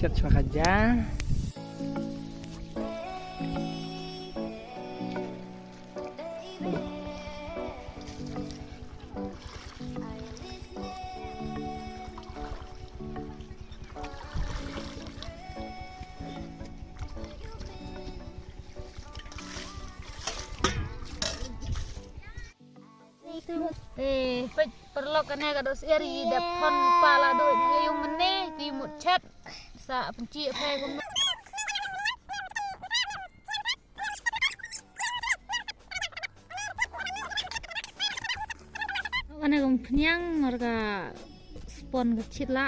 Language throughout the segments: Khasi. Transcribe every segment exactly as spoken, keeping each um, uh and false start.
Kat chwa ka ja. Eh, peit paralok, kane ka dohsyiar i dep khon pala do ïa yung mynne, ki mut chet sa pynchi phe kum. Kane kum phniang mar ka spon ka chit la.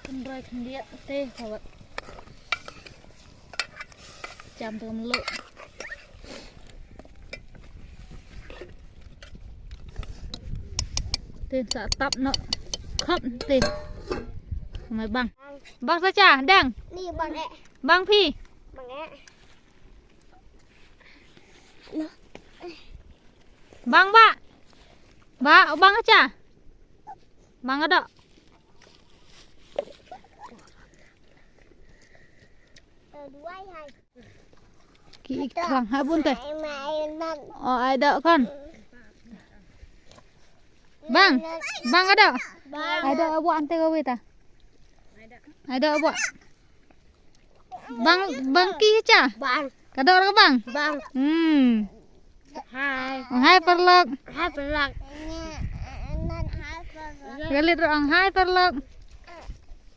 Kynroi khyndiat te kawat. Jam te ka mluh. Te sa tap noh. Khop te. Mai bang. Bang sa cha, dang. Ni bang eh. Bang phi. Bang eh. Bang ba. Ba, bang cha. Bang ada. Ki ik thang ha bun te. O, ai da kan. Bang, bang ada. Ai da abu ante gawe ta. Ai da abu. Bang, bang ki cha. Bang. Ka dor ka bang. Bang. Hmm. Hai. Ong hai paralok. Hai paralok. Galit ong hai paralok.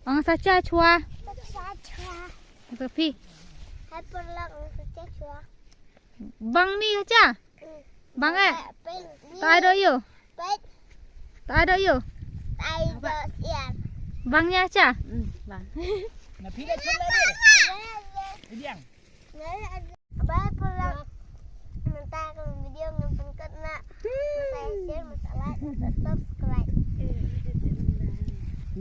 Ong sa cha chwa. Sa cha chwa. Sa phi. Hai paralok ong sa cha chwa. Bang ni cha. Bang eh. Tai do yu. Tai do yu. Tai do siar. Bang nya cha. Bang. Na phi la chun la de. Biang. Bye paralok. Mynta ka video ngan pynkut na. Masa share, masa like, masa subscribe.